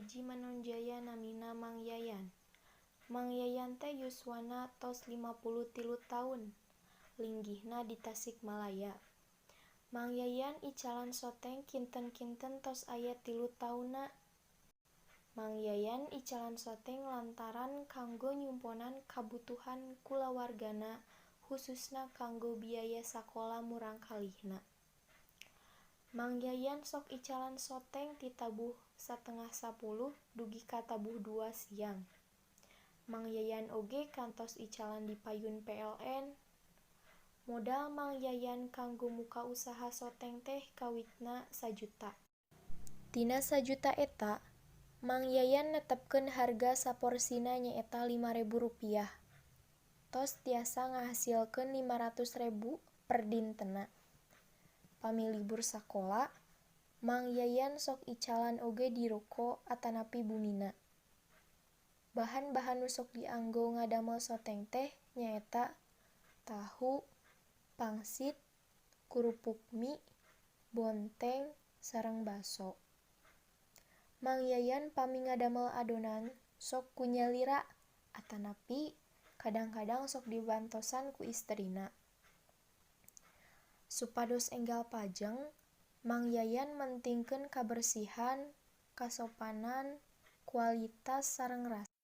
hiji manonjaya namina Mang Yayan. Mang Yayan teh yuswana tos 53 taun, linggihna di Tasikmalaya. Mang Yayan icalan soteng kinten-kinten tos aya 3 taunna. Mang Yayan icalan soteng lantaran kanggo nyumponan kabutuhan kulawargana hususna kanggo biaya sakola murangkalihna. Mang Yayan sok icalan soteng ti tabuh 9.30 dugi ka tabuh 2 siang. Mang Yayan oge kantos icalan di payun PLN. Modal Mang Yayan kanggo muka usaha soteng teh kawitna sajuta. Tina sajuta eta, Mang Yayan netepkeun harga saporsina nyaeta Rp5.000. Tos tiasa ngahasilkeun 500.000 per dintenna. Pami libur sakola, Mang Yayan sok icalan oge di ruko atanapi bumina. Bahan-bahan nu sok dianggo ngadamel soteng teh nyaeta tahu, pangsit, kurupuk mi, bonteng, sareng baso. Mang Yayan pami ngadamel adonan sok ku nyalira atanapi kadang-kadang sok dibantosan ku istrina. Supados enggal pajeng, Mang Yayan mentingkeun kabersihan, kasopanan, kualitas sareng rasa.